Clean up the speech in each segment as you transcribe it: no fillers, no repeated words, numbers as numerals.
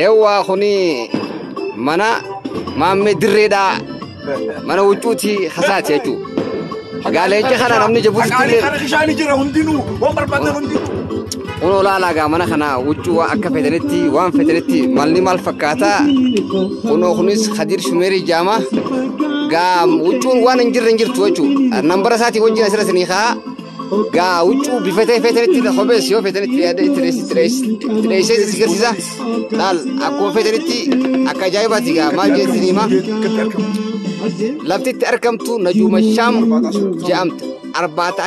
Eewwaa kuni mana maammee dirreedhaa mana huccuuti hasaati jechuudha. Gaaleenca kana namni Jibuutitti Haqaalee illee kana bishaanii jira hundinuu waan barbaadan hundinuu. Kun olaalaa gaa mana kana huccuu waan akka fedhanitti waan fedhanitti malli maal fakkaataa kunoo kunis Khadiir Shumeerii jaama gaa huccuun waan hin jirre hin jirtu jechuudha. Nambara isaatii wajjin asirra isinii kaa gaa huccuu bifatee feetanitti kophees yoo feetanitti yaada itti dheessee si garsiisa. Laal akkuma feetanitti akka ajaa'ibaati gaa maal jeetti hima. Lafti itti argamtu Najuuma Shaam jedhamti. Arbaata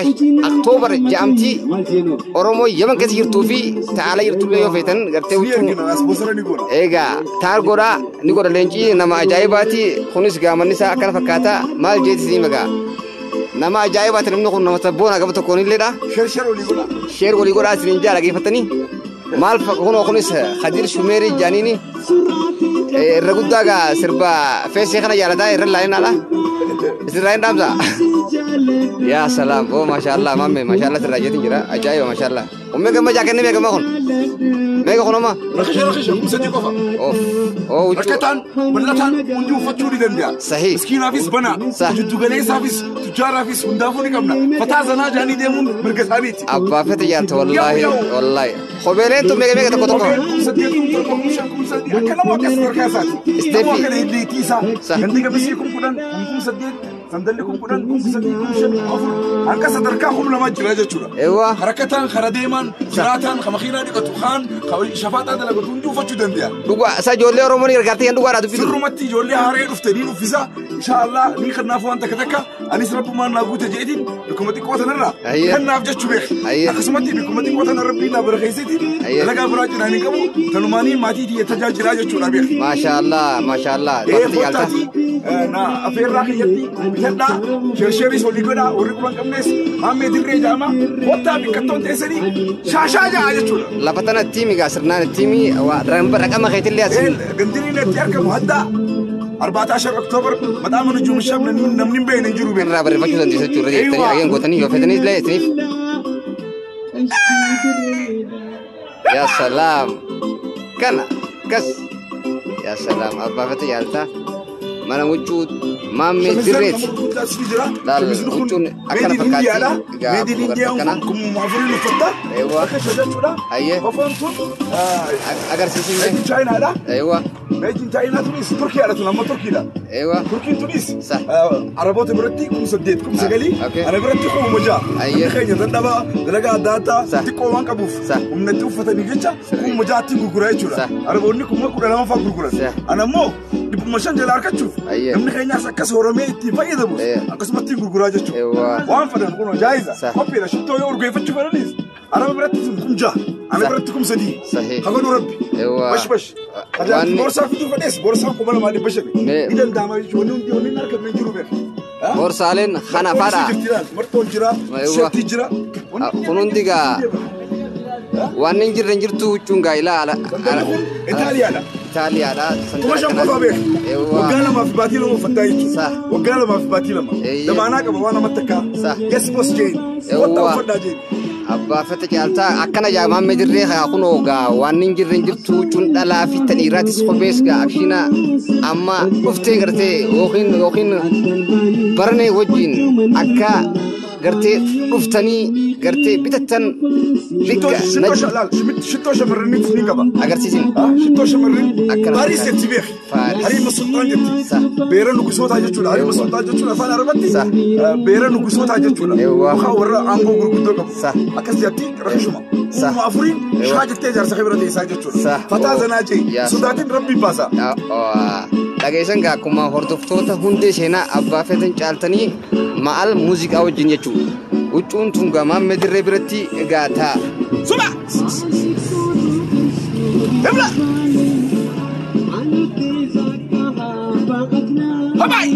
Aktoobar jedhamti. Oromoo Yaman keessa jirtuu fi ta'ala jirtullee yoo feetan gartee Ni huccuun ergina aspoosara ni goona. eegaa taar godhaa ni godha leencii nama ajaa'ibaati. Kunis gaamanni isaa akkana fakkaata maal jeetti isinii magaa. Nama ajaa'ibaati namni kun nama sabboona gaba tokkoon illeedha. Sheer sheer olii godha. Sheer walii godhaa isiniin jaa dhageeffatanii. Maal kunoo kunis Khadiir Shumeerii jaaniini. Irra guddaa gaa sirba feesee kana jaalataa irra laalinaadha. Isin hin dhaamsa. Yaa salaam oo maashaallah mamme maashaallah sirraa jeetiin jira ajaa'iba maashaallah. Kun meeqa amma jaakenne meeqa amma kun? Meeqa kun amma? Rakisha rakisha 3000 qofa. Of oo huccuu. Rakkataan bal'ataan hundi uffachuu ni danda'a. Sahii. Miskiinaafis bana. Sah. Jiddu galeessaafis tujjaaraafis hundaafuu ni qabna. Fataa zanaa jaanii deemuun mirga isaaniiti. Abbaa fete jaarta wallaahi wallaahi. Kopheeleen tun meeqa meeqa tokko tokko? Kopheen 8000 7,000 5,000 8,000 akka nama akka sadarkaa isaati. Isteepii. Nama akka dandeettii isaa. Sah. Gandi gabisii 10,000 8,000 sandalli 10,000 3,000 5,000 4,000 hanga sadarkaa 2,000 jira jechuudha. Eewwa. Harakkataan kara deemaan jiraataan ka makiinaa dhiqatu kaan ka shafaaxaa dalagatu hundi uffachuu danda'a. Dhugaa isa ijoollee Oromoo ni gargaartee yan dhugaadhaa dubbisu. Sirrumatti ijoollee haree dhufte ni uffisa. Insha Allah ni kannaaf waan takka takka anis rabbumaan naa guute jeetiin bikkuma xiqqoo tanarraa Ayyee. kannaaf jechuu beek. Ayyee. Akkasumatti bikkuma xiqqoo tana rabbiin naa barakeesseetiin Ayyee. dalagaa biraa cinaan hin qabu tanumaanii maatii tiyya tajaajilaa jechuudha beek. Maashaallah maashaallah. Ee Bakti jaalta. kottaati na afeerraa kiyyatti bitadhaa sheersheeris olii godhaa warri quban qabnes maammee dirree jaama kottaa bikkattoon teessanii shaashaa ja'a jechuudha. Lafa tana tiimi gaa sirnaan tiimi raqama keetillee asiin. Gandiriin itti argamu hadda 14 Oktoobar maxaama nujuum shaam namni hin beekne hin jiru beekna. Irraa barreeffachuu dandeessu jechuudha jettanii ageen gootanii yoo fedhanis illee isiniif. Yaa salaam. Kana kas. Yaa salaam abbaa fete jaalta. Mana huccuu maammee dirreeti. Laal huccuun akkana fakkaatti. Egaa Made in akkuma India akkana. kun 4000 uffatta. Eewwa. Akka jechuudha. Ayyee. Kofoon tun Agarsiisuu Made in Chinaadha. Eewwa. Made in China tunis Turkiyaadha tun amma Turkiidha. Eewwa. Turkiin tunis Sa. Araboota biratti 8,000 9,000 Okay. ana biratti 6,000. Ayyee. Namni keenya dadhabaa dalagaa adda addaa Sa. xiqqoo waan qabuuf Sa. humna itti uffatanii jecha 6,000tti gurgura jechuudha. Sa. Araboonni 12,000 fa'aa gurguran. Sa. Ana immoo 500 jala argachuuf Ayyee. namni keenyaas akkas horamee ittiin fayyadamus Ayyee. akkasumatti gurguraa jechuudha. Eewwa. Waan fedhan kun jaayiza. Sa. Qophiidha shittoo yoo urgeeffachuu fedhanis araba biratti sun 6,000 ana Sa. biratti 3,000. Sahii. Hagodhu rabbi. Eewwa. Bash bash. Ajaa'ibsi boorsaa fiduu fedhees boorsaa 2,500. Mee- Ni danda'ama jechuudha. Wanni hundi wanni hin argamne hin jiru beeku. Boorsaaleen kana fadha. Martoon jira, Eewwa. sheetii jira. Kun hundi gaa waan hin jirre hin jirtu huccuun gaa ilaa. Sandalli kun Itaaliyaadha. Itaaliyaadha. 5,000 qofa beeku. Eewwa. Waggaa 2 fi baatii 2 uffattaa jechuudha. Sa. Waggaa 2 fi baatii 2. Eeyyee. Damaanaa qaba waan namatti akka. Sa. Yes boss jeen. Eewwa. Wanta uffadhaa jeen. Abbaa fete caaltaa akkana jaa maammee dirree haa kunoo gaa waan hin jirre hin jirtu huccuun dhalaa fi tan dhiiraatis kophees gaa akshiina amma dhuftee gartee yookiin yookiin barnee wajjin akka gartee dhuftanii gartee bitattan Shittoo bikka shittoo laal shittoo shamarraniitis ni qaba. agarsiisin. Shittoo shamarranii Akkana Paaris fakkaata. jetti beeki. Faaris. Hariima sultaan jetti. Sa. Beera nugusootaa jechuudha. Hariima Eewwa. sultaan jechuudha afaan arabatti. Sa. Beera nugusootaa jechuudha. Eewwa. Yookaan warra aangoo gurguddoo qabu. Sa. Akkas jetti rakishuma. Sa. 4000 Eewwa. shaa jettee jaarsa kee bira teessaa jechuudha. Sa. Fataa Oo. zanaa jee. Yaa. Sodaatiin rabbi baasa. Dhageessan gaa akkuma hordoftoota hundee seenaa abbaa feetan caaltanii ma'al muuziqaa wajjin jechuudha. Huccuun tun gaa maammee dirree biratti egaa taa. Suba! Hibla! Habaay!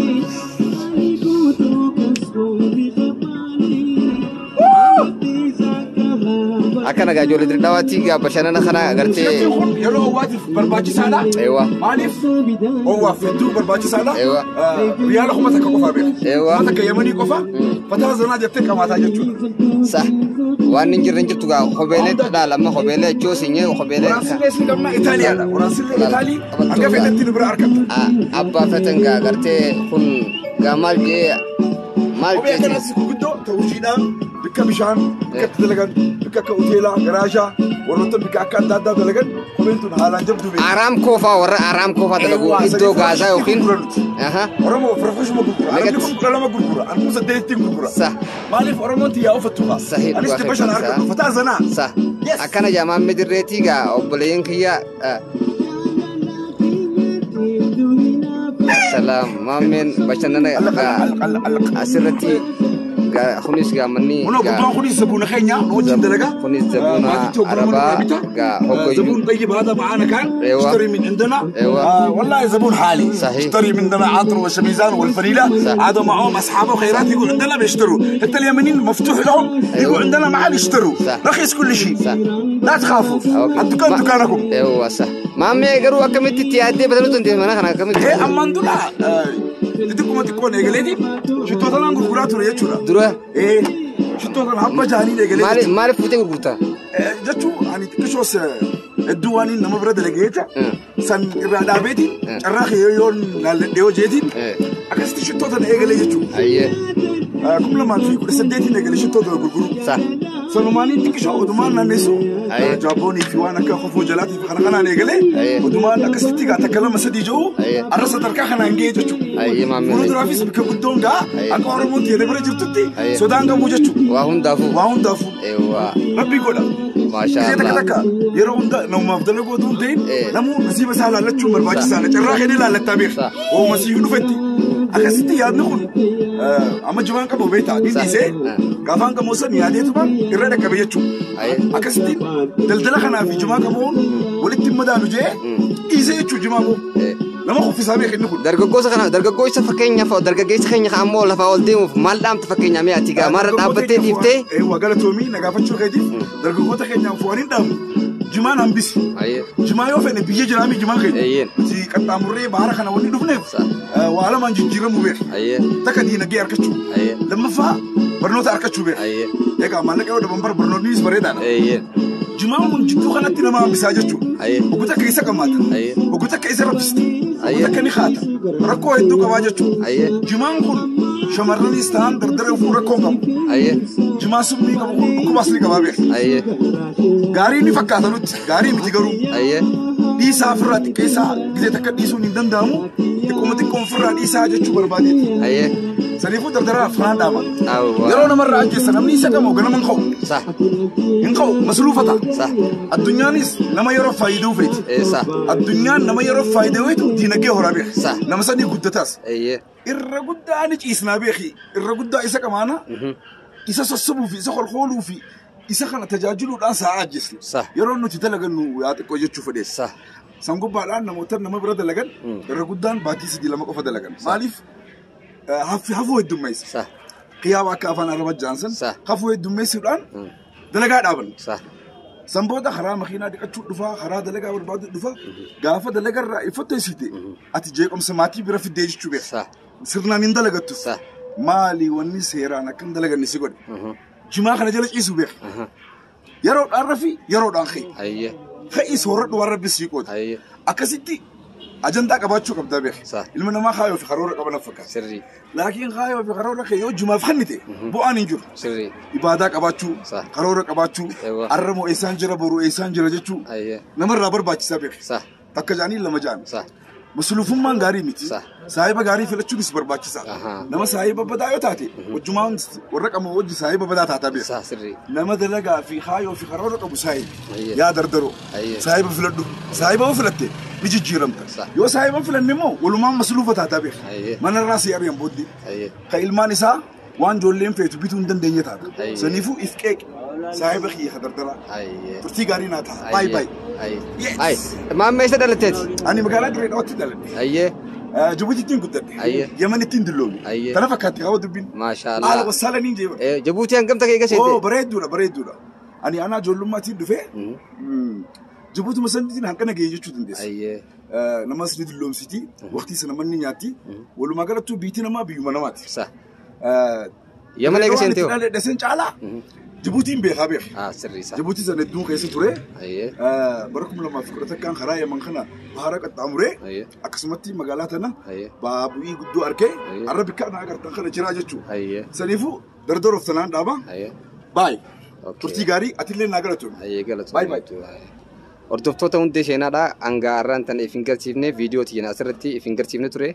Akkana gaa gaa ijoollee Dirree Dhawaatti gaa bashannana kana agartee. Shirtiin kun yeroo ho'aatiif barbaachisaadha. Eewwa. Maaliif ho'aaf hedduu barbaachisaadha. Eewwa. Riyaala 1000 qofaa beeka. Eewwa. 1000 Yemanii qofa fataa zanaa jettee qabaataa jechuudha. Sa waan hin jirre hin jirtu gaa kopheelee dhaala amma kopheelee achoo sinyee kopheelee. Waraansillee si qabna Itaaliyaadha. Waraansillee Itaalii hanga fedhetti nu bira argatta. Abbaa fetan gaa agartee kun gaa maal jee maal Kophee jee. akkanas gurguddoo ta'u hojiidhaan bikka bishaan bikka itti dalagan bikka akka hoteelaa garaajaa warroota bikka akka adda addaa dalagan kopheen tun haalaan jabduu beeku. Araam koofaa warra araam koofaa dalagu iddoo gaazaa yookiin. Aha. Oromoo rafashuma gurgura. Arabni kun 12 gurgura. Ani kun 8 gurgura. Sa. Maaliif Oromoon tiyyaa uffattu kaa? Sahii Anis dhugaa dhibba shan keessa. argadhu fataa zanaa. Sa. Yes. Akkana jaamaan midirreetii gaa obboleeyyan kiyya. Salaam maammeen bashannana gaa asirratti gaa kunis gaa manni Kun gaa gubbaan kunis zabuuna keenya nu wajjin dalaga. kunis zabuuna Arabaa gaa hoggayyuu. زبون طيب هذا معانا كان أيوة. اشتري من عندنا. أيوة. والله زبون حالي. صحيح. اشتري من عندنا عطر والشميزان والفريله. صح. عادوا معهم اصحابه خيرات يقول عندنا بيشتروا حتى اليمنيين مفتوح لهم. أيوة. يقول عندنا محل يشتروا. صح. رخيص كل شيء. صح. لا تخافوا. Okay. الدكان دكانكم. Eewwa sa. Maammee garuu akkamitti itti yaaddee bataluu dandeesse mana kana akkamitti? ايه اما عندنا xixiqquma xiqqoon eegaleeti shittoo tanaan gurguraa ture jechuudha. Dura Ee shittoo tana habba jaaniin eegalee maaliif maaliif fuutee gurgurta? Jechuun ani xiqqishoos hedduu waan nama bira dalagee jecha san irraa dhaabeetiin carraa kiyya yoon laalladhee hojeetiin akkasitti shittoo tana eegalee jechuudha. Ayyee. 2018 eegalee shittoo tana gurguru. Sa. Sanumaaniin xiqqishoo odumaan naannessu Aye. jaabboonii fi waan akka kofoo jalaatii fi kana kanaan eegalee Aye. odumaan akkasitti gaa takka lama sadii jiru Aye. arra sadarkaa kanaan ga'ee jechuudha. Ayyee maammee. Fuulduraafis bikka guddoon gaa Aye. akka Oromoon teelee bira jirtutti Aye. sodaan qabu jechuudha. Waa hundaafuu. Waa hundaafuu Eewwa. Rabbi godha. Maashaa Gisee takka Allah. takka yeroo hunda namumaaf dalaguu otoo hin ta'in Eh. namuu nasiiba isaa laallachuun barbaachisaadha. Carraa kennee laallattaa beeka. Sa. Ooma siif dhufetti. Akkasitti yaadni kun amma jimaan qabu beektaa ni Sa. dhiisee Ah. gaafaan qabu san yaadeetuma irra dhaqqabe jechuudha. Aye. Akkasitti daldala kanaa fi jimaa qabuun walitti hin madaalu jee dhiisee jechuudha jimaa qabu. Eh. Nama kuffisaa beeka inni kun. Dargaggoota kana dargaggoota fakkeenyaaf dargaggeessa keenya kan ammoo lafaa ol deemuuf maal dhaamta fakkeenyaaf mee ati gaa maarra dhaabbattee dhiiftee? Eewwa galatoomii na gaafachuu keetiif dargaggoota keenyaaf waan hin dhaamu jimaan hambisi. Ayyee. Jimaa yoo fedhe biyya jiraami jimaan keenya. Eeyyeen. Nuti qaxxaamurree bahara kana wanni dhufneef Sa. waa lamaan jijjiiramuu beeka. Ayyee. Takka diinagdee argachuu. Ayyee. Lammaffaa barnoota argachuu beeka. Ayyee. Egaa maallaqa yoo dhaban bara barnoonnis bareedaadha. Eeyyee. Jimaan kun jidduu kanatti nama hambisaa jechuudha. Ayyee. Oguu takka isa qamaata. Ayyee. Oguu takka isa raffista. Oguu Ayyee. takka ni haata. Rakkoo hedduu qabaa jechuudha. Ayyee. Jimaan kun shamarranis ta'an dardara ofuu rakkoo hin qabu. Ayyee. Jimaan summii qabu kun dhukkubaas ni qabaa beeka. Ayyee. Gaarii ni fakkaata nutti. Gaarii miti garuu. Ayyee. Dhiisaa ofirraa xiqqeessaa gisee takka dhiisuun hin danda'amu. Xiqquma xiqqoon ofirraa dhiisaa jechuu barbaadeeti. Ayyee. Saniifuu dardara afaan dhaama. Awwa. Yeroo namarraa ajjeessa namni isa qabu ganama hin ka'u. Sa. Hin ka'u masluufata. Sa. Addunyaanis nama yeroo faayiduu feeti. Ee sa. Addunyaan nama yeroo faayidaa weetu diinagdee horaa beeka. Sa. Nama sadii guddataas. Eeyyee. Irra guddaa ni ciisnaa beeki. Irra guddaa isa qamaana. Isa sossobuu fi isa kolkooluu fi isa kana tajaajiluudhaan sa'a ajjeesne. Sa. Yeroo nuti dalagannu yaa xiqqoo jechuu fedhees. Sa. San gubbaadhaan namoota nama bira dalagan irra guddaan baatii sadii lama qofa dalagan. Maaliif hafuu heddummeessa. Sa. Qiyaaba akka afaan Arabaa jaansan Sa. hafuu heddummeessuudhaan dalagaa dhaaban. Sa. San booda karaa makiinaa dhiqachuu dhufaa, karaa dalagaa barbaadu dhufaa, gaafa dalagarraa iffatteessite ati jeequmsa maatii bira fiddee jechuu beeka. Sa. Sirnaan hin dalagattu. Sa. Maali wanni seeraan akka hin dalaganne si godhe. Jimaa kana jala ciisuu beeka. Yeroodhaan rafi yeroodhaan ka'i. Ayyee. Ka'ii sooradhu waan rabbi sii qoode. Ayyee. Akkasitti ajandaa qabaachuu qabdaa beeka. Sa. Ilma namaa kaayoo fi karoora qaban fakkaata. Sirrii. Laakiin kaayoo fi karoora kee yoo jimaaf kennite bu'aan hin jiru. Sirrii. Ibaadaa qabaachuu, Sa. karoora qabaachuu, Eewwa. arra moo eessaan jira boru eessaan jira jechuu Ayyee. namarraa barbaachisaa beeka. Sa. Takka jaanii lama jaan. Sa. Masluufummaan gaarii miti. Sa. Saahiba gaarii filachuunis barbaachisaa. Ahaa. Nama saahiba badaa yoo taate hojjumaan warra qabu hojii saahiba badaa taataa beeka. Sa sirrii. Nama dalagaa fi kaayoo fi karoora qabu saahibi. Ayyee. Yaa dardaroo. Ayyee. Saahiba filadhu. Saahiba yoo filatte ni jijjiiramta. Sa. Yoo saahiba hin filanne immoo walumaan masluufa taataa beeka. Ayyee. Manarraa si ari'an booddee. Ayyee. Ka ilmaan isaa waan ijoolleen feetu bituu hin dandeenye taata. Ayyee. Saniifuu if qeeqe. Saahiba kiyya ka dardaraa. Ayyee. Turtii gaarii naa ta'a. Baay baay. Ayyee. Yes. Ay. Maammee isa dhalatteeti? Ani magaalaa Dirree Dhawaatti dhaladhe. Ayyee. Jibuutittiin guddadhe. Ayyee. Yemenittiin dulloome. Ayyee. Tana fakkaatti qaba dubbiin. Maashaa Haala Allah. wasaalaniin jee bara. Jibuutii hangam takka eega Oo seete? bareedduudha bareedduudha. Ani anaa ijoollummaatiin dhufee Jibuutuma saniitiin hanqina gahee jechuu dandeessa. Namas ni dulloomsiti, waqtii sana manni nyaatti. Walumaa galattuu biitii namaa biyyuma namaati. Yaman eega seentee hoo? Dhaseen caalaa Jibuutiin beekaa beeka. Sirrii isaa. Jibuutii sana hedduun keessa ture. Bara 2011 karaa Yaman kana bahara qaxxaamuree akkasumatti magaalaa tana baabu'ii guddoo arkee har'a bikka ana agartan kana jiraa jechuudha. Saniifuu dardoroof tanaan dhaaba. Baay. Turtii gaarii atillee naa galatoomne. Baay baay. Hordoftoota hundee seenaadha. Hanga har'aan tana if hin garsiifne viidiyoo tiyyan asirratti if hin garsiifne ture.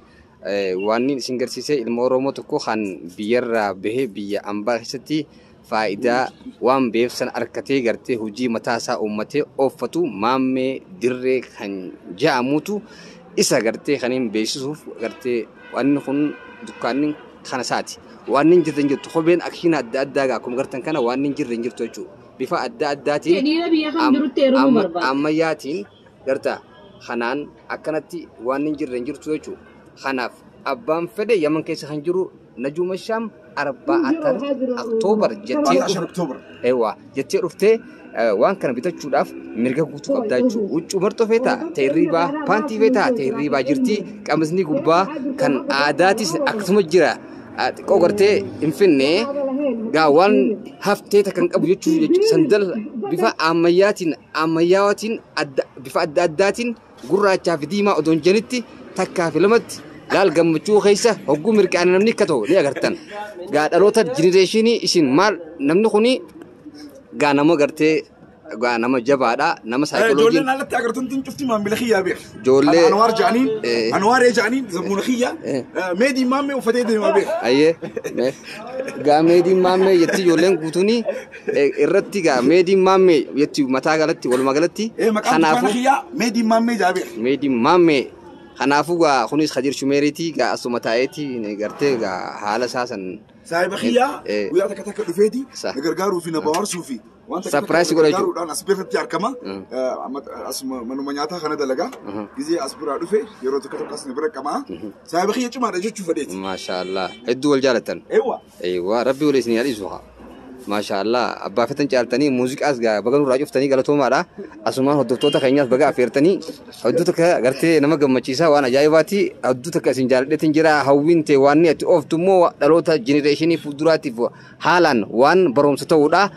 Waan isin garsiise ilma Oromoo tokko kan biyyarraa bahee biyya ambaa keessatti faayidaa waan beef sana harkatee gartee hojii mataa isaa uummatee ooffatu Maammee Dirree kan ja'amutu isa gartee kan hin beeksisuuf gartee wanni kun dukkaanni kana isaati. Waan hin jirre hin jirtu kopheen akshiina adda addaa akkuma gartan kana waan hin jirre hin jirtu jechuudha. Bifa adda addaatiin ammayyaatiin gartaa kanaan akkanatti waan hin jirre hin jirtu jechuudha. Kanaaf abbaan fedhe Yaman keessa kan jiru Najuma Shaam 14 Oktoobar jettee dhuftee waan kana bitachuudhaaf mirga guutuu qabdaa jechuudha. Huccuu marxoo feetaa ta'e hirribaa, paantii feetaa ta'e hirribaa jirti. Qamisni gubbaa kan aadaatis akkasuma jira. Xiqqoo gartee hin finne gaa waan haftee kan qabu jechuudha. Sandal bifa ammayyaatiin ammayyaawaatiin bifa adda addaatiin gurraachaa fi diimaa odoo hin jenitti takkaa fi lamatti laal gammachuu keessa hogguu mirqaana namni akka ta'u ni agartan. Gaa dhaloota jenereeshinii isin maal namni kuni gaa nama gartee gaa nama jabaadha nama saayikoloojii. Ijoolleen alatti agartan tun cufti maamila kiyyaa beek. Ijoollee. Anwaar ja'aniin Anwaaree ja'aniin zabbuuna kiyyaa meediin maammee uffatee deemaa beek. Ayyee gaa meediin maammee jetti ijoolleen guutuuni irratti gaa meediin maammee jetti mataa galatti walumaa galatti. Maqaan dukkaana kiyyaa meediin maammee jaa beek. Meediin maammee. Kanaafuu gaa kunis Khadiir Shumeeriiti gaa asuma taa'eeti gartee gaa haala isaa san. Saahiba kiyyaa guyyaa takka takka dhufeeti na gargaaruu fi na bohaarsuu fi waan takka takka gargaaruudhaan as biratti argama. Asuma manuma nyaataa kana dalagaa gizee as biraa dhufe yeroo tokko tokko as na bira qamaa. Saahiba kiyya cimaadha jechuu fedheeti. Maashaallah hedduu wal jaalatan. Eewwa. Eewwa rabbi wal isin yaadhisu haa. Maashaallah abbaa fetan caaltanii muuziqaas baga nurraa cuftanii galatoomaadha. Asumaan hordoftoota keenyaas baga affeertanii hedduu takka gartee nama gammachiisaa waan ajaa'ibaati. Hedduu takka isin jaalladheetiin jira hawwiin ta'e waan ati ooftu immoo dhaloota jenereeshinii fuulduraatiif haalaan waan barumsa ta'uudha.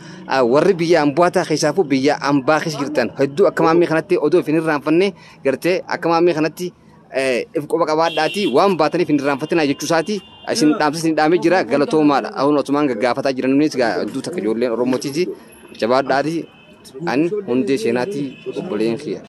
Warri biyya ambaataa keessaafuu biyya ambaa keessa jirtan hedduu akka maammii kanatti odoo hin irraanfanne gartee akka maammii kanatti if qoba qabaadhaati waan baataniif hin irraanfatinaa jechuu isaati. Isin dhaamsa isin dhaamee jira galatoomaadha. Ahuun otumaan gaggaafataa jiran nunis hedduu takka ijoolleen Oromootiiti. Jabaadhaati ani hundee seenaatii obboleen kiyya.